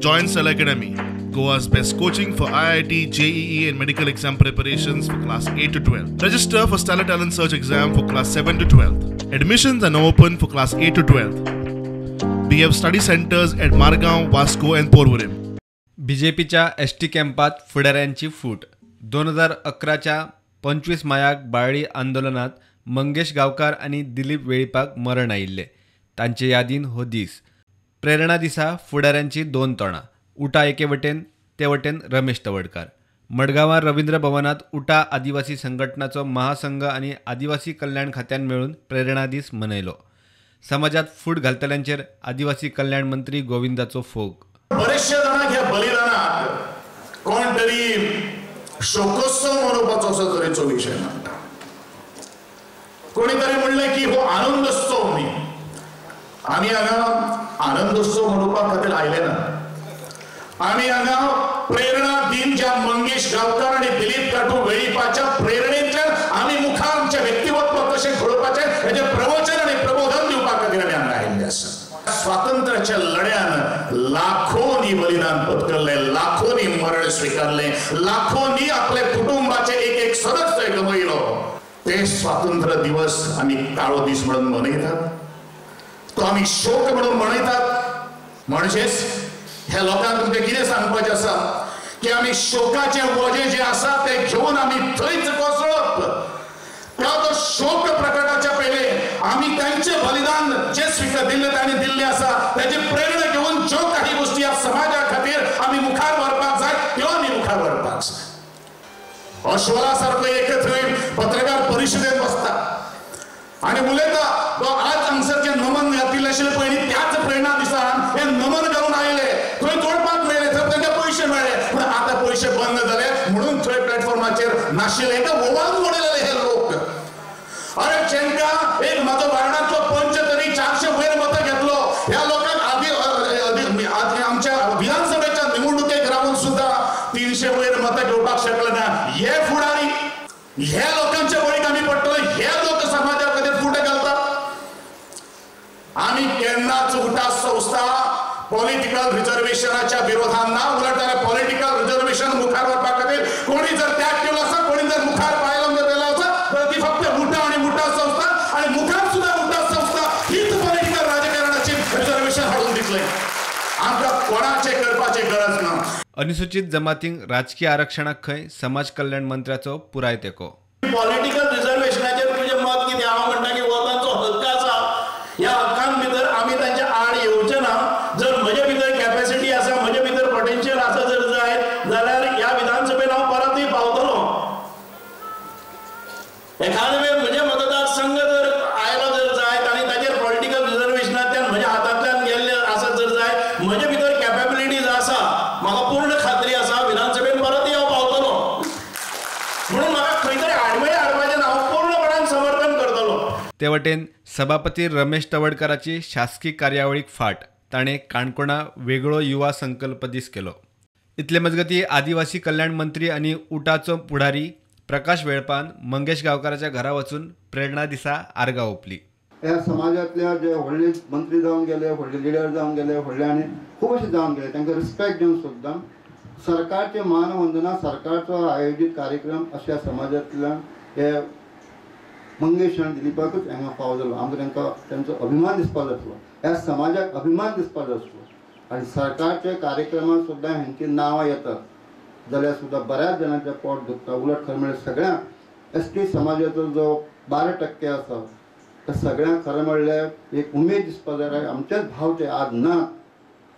Join Stellar Academy, Goa's best coaching for IIT, JEE and medical exam preparations for class 8 to 12. Register for Stellar Talent Search exam for class 7 to 12. Admissions are now open for class 8 to 12. We have study centers at Margao, Vasco and Porvorim. बीजेपीच्या S T कॅम्पात फुडाऱ्यांची फूट. 2011च्या 25 मायाक बाळी आंदोलनात मंगेश गांवकार आनी दिलीप वेळीपाक मरण आयिल्ले. तांचे यादीन हो दीस. प्रेरणा दिसा फुडाऱ्यांची दोन तोंडां. उटा एके वटेन, ते वटेन रमेश तवडकार. मडगांवां रवींद्र भवनात उटा आदिवासी संघटनाचो महासंघ आनी आदिवासी कल्याण खात्यान मेळून प्रेरणा दीस मनयलो. समाजात फूट घालतल्यांचेर आदिवासी कल्याण मंत्री गोविंदाचो फोग. बरेचशे जाणांक ह्या बलिदानाक कोण तरी शोकोत्सव मनोवपाचो असो तरेचो विशय म्हणटा. कोणी तरी म्हणलें की हो आनंदोत्सव न्ही. आमी हांगा आनंदोत्सव मनोवपा खातीर आयले ना. आमी हांगा प्रेरणा दिन ज्या मंगेश गांवकार आनी दिलीप काटू वेळीपाच्या प्रेरणेंतल्यान आमी मुखार आमचें व्यक्तिमत्व कशें घडोवपाचें हेजें प्रवचन आनी प्रबोधन दिवपा खातीर आमी हांगा आयिल्ले आसा. स्वातंत्र्याच्या लढ्यान लाखोंनी बलिदान पत्करले, लाखोंनी मरण स्वीकारले, लाखोंनी आपल्या कुटुंबाचे एक एक सदस्य गमयलो. ते स्वातंत्र्य दिवस आमी काळो दीस म्हणून मनयतात, तो आमी शोक म्हणून मनयतात. म्हणजेच ह्या लोकांक तुमकां कितें सांगपाचें आसा की आमी शोकाचे वजें जे आसा ते घेवन आमी थंयच कोसळप. तो शोक प्रकटाच्या पयले आमी तांचे बलिदान जे स्वीकार दिल्ले तांणी दिल्ले आसा ताची प्रेरणा घेवन ज्यो काही गोष्टी ह्या समाजा खातीर आमी मुखार व्हरपाक जाय त्यो आमी मुखार व्हरपाक जाय. अश्वला सारको एक थंय पत्रकार परिशदेंत बसता आनी उलयता. तो आज हांगसर जे नमन घातिल्लें आशिल्लें पयलीं त्याच प्रेरणा दिसान हे नमन घालून आयले. थंय जोडपाक मेळ्ळे, थंय तांकां पयशे मेळ्ळे, पूण आतां पयशे बंद जाले म्हणून थंय प्लॅटफॉर्माचेर नाशिल्ले. एका ओवान उडयलेले हे लोक. अरे जेंका एक म्हाजो वार्डांतलो पंच तरी 400 वयर मतां घेतलो, ह्या लोकांक आदी आमच्या विधानसभेच्या निवडणुकेक रावन सुद्दां 300 वयर मतां घेवपाक शकले ना. हे फुडारी ह्या लोकांच्या बळीक आमी पडटले. हे लोक समाजा खातीर फुडें घालतात. आमी केन्नाच उटा संस्था पॉलिटिकल रिजर्वेशनाच्या विरोधान ना. उलट जाल्यार पॉलिटिकल रिजर्वेशन मुखार व्हरपा खातीर कोणी जर त्याग केलो आसा, कोणी जर मुखार पायलो जर केलो आसा तर ती फक्त उटा आनी उटा संस्था आनी मुखार सुद्दां उटा संस्था हीच पॉलिटिकल राजकारणाची रिजर्वेशन हाडून दितले. आमकां कोणाचें करपाची गरज ना. अनुसूचित जमातींक राजकीय आरक्षणाक खंय समाज कल्याण मंत्र्याचो पुराय तेंको. पॉलिटिकल रिजर्वेशनाचेर तुजें मत कितें? हांव म्हणटा की हो तांचो हक्क आसा. ह्या हक्कान भितर आमी तांच्या आड येवचे ना. जर म्हजे भितर कॅपॅसिटी आसा, म्हजे भितर पोटेन्शियल आसा जर जायत जाल्यार ह्या विधानसभेन हांव परतूय पावतलो. एखादे वेळ म्हजे मतदारसंघ जर आयलो जर जायत आनी ताचेर पॉलिटिकल रिजर्वेशनांतल्यान म्हज्या हातांतल्यान गेल्ले आसत जर जायत, म्हजे भितर कॅपेबिलिटीज आसा, म्हाका पूर्ण खात्री आसा विधानसभेन परतूय हांव पावतलो. म्हणून म्हाका खंय तरी आडमेळी हाडपाचें ना, हांव पूर्णपणान समर्थन करतलो. ते वटेन सभापती रमेश तवडकाराची शासकीय कार्यावळीक फाट. ताणें काणकोणा वेगळो युवा संकल्प दीस केलो. इतले मजगती आदिवासी कल्याण मंत्री आनी उटाचो पुढारी प्रकाश वेळपान मंगेश गांवकाराच्या घरा वचून प्रेरणा दिसा आर्गां ओंपली. ह्या समाजांतल्या जे व्हडले मंत्री जावन गेले, व्हडले लिडर जावन गेले, व्हडले आनी खूब अशे जावन गेले, तांकां रिस्पेक्ट दिवन सुद्दां सरकारचे मानवंदना, सरकारचो आयोजीत कार्यक्रम अशा समाजांतल्यान हे मंगेश आनी दिलीपाकूच हांगा फावो जालो. आमकां तांकां तांचो अभिमान दिसपाक जातलो, ह्या समाजाक अभिमान दिसपाक जातलो. आनी सरकारच्या कार्यक्रमात सुद्दां हेंची नांवां येतात जाल्यार सुद्दां बऱ्याच जाणांचें पोट दुखता. उलट खरें म्हणल्यार सगळ्यांक एस टी समाजाचो जो 12% आसा त्या सगळ्यांक खरें म्हणल्यार एक उमेद दिसपाक जाय. आमचेच भाव ते आज ना,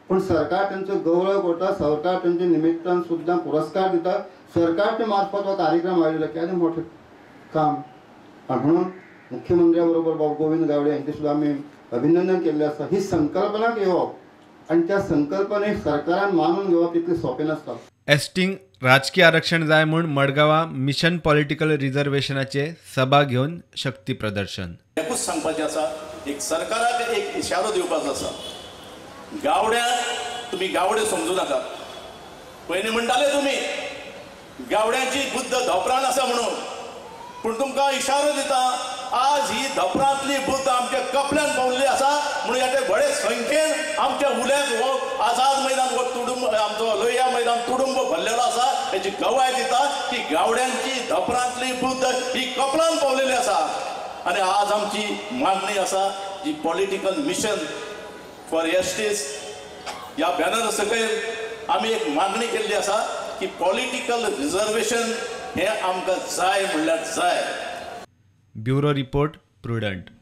पूण सरकार तांचो गौरव करता, सरकार तांच्या निमित्तान सुद्दां पुरस्कार दिता. सरकारच्या मार्फत हो कार्यक्रम आयोजित केदें मोठें काम. म्हणून मुख्यमंत्र्या बरोबर बाब गोविंद गावडे यांचे सुद्दां आमी अभिनंदन केल्लें आसा. ही संकल्पना घेवप आनी त्या संकल्पनेक सरकारान मानून घेवप तितलें सोंपें नासता. एसटींक राजकीय आरक्षण जाय म्हूण मडगांवां मिशन पॉलिटिकल रिजर्वेशनाचे सभा घेवन शक्ती प्रदर्शन. एकूच सांगपाचें आसा, एक सरकाराक एक इशारो दिवपाचो आसा. गावड्यांक तुमी गावडे समजू नाका. पयलीं म्हणटाले तुमी गावड्यांची बुद्द धोपरान आसा म्हणून, पूण तुमकां इशारो दिता आज ही धपरांतली बुद्द आमच्या कपल्यान पावल्ली आसा म्हणून ह्या व्हडे संख्येन आमच्या उल्याक हो आझाद मैदान हो तुडू हेची गवाय दिता की गावड्यांची धपरांतली बुद्द ही कपलान पावलेली आसा. आनी आज आमची मागणी आसा जी पॉलिटिकल मिशन फॉर एसटीस ह्या बॅनर सकयल आमी एक मागणी केल्ली आसा की पॉलिटिकल रिजर्वेशन हें आमकां जाय म्हणल्यार जाय. Bureau report, Prudent.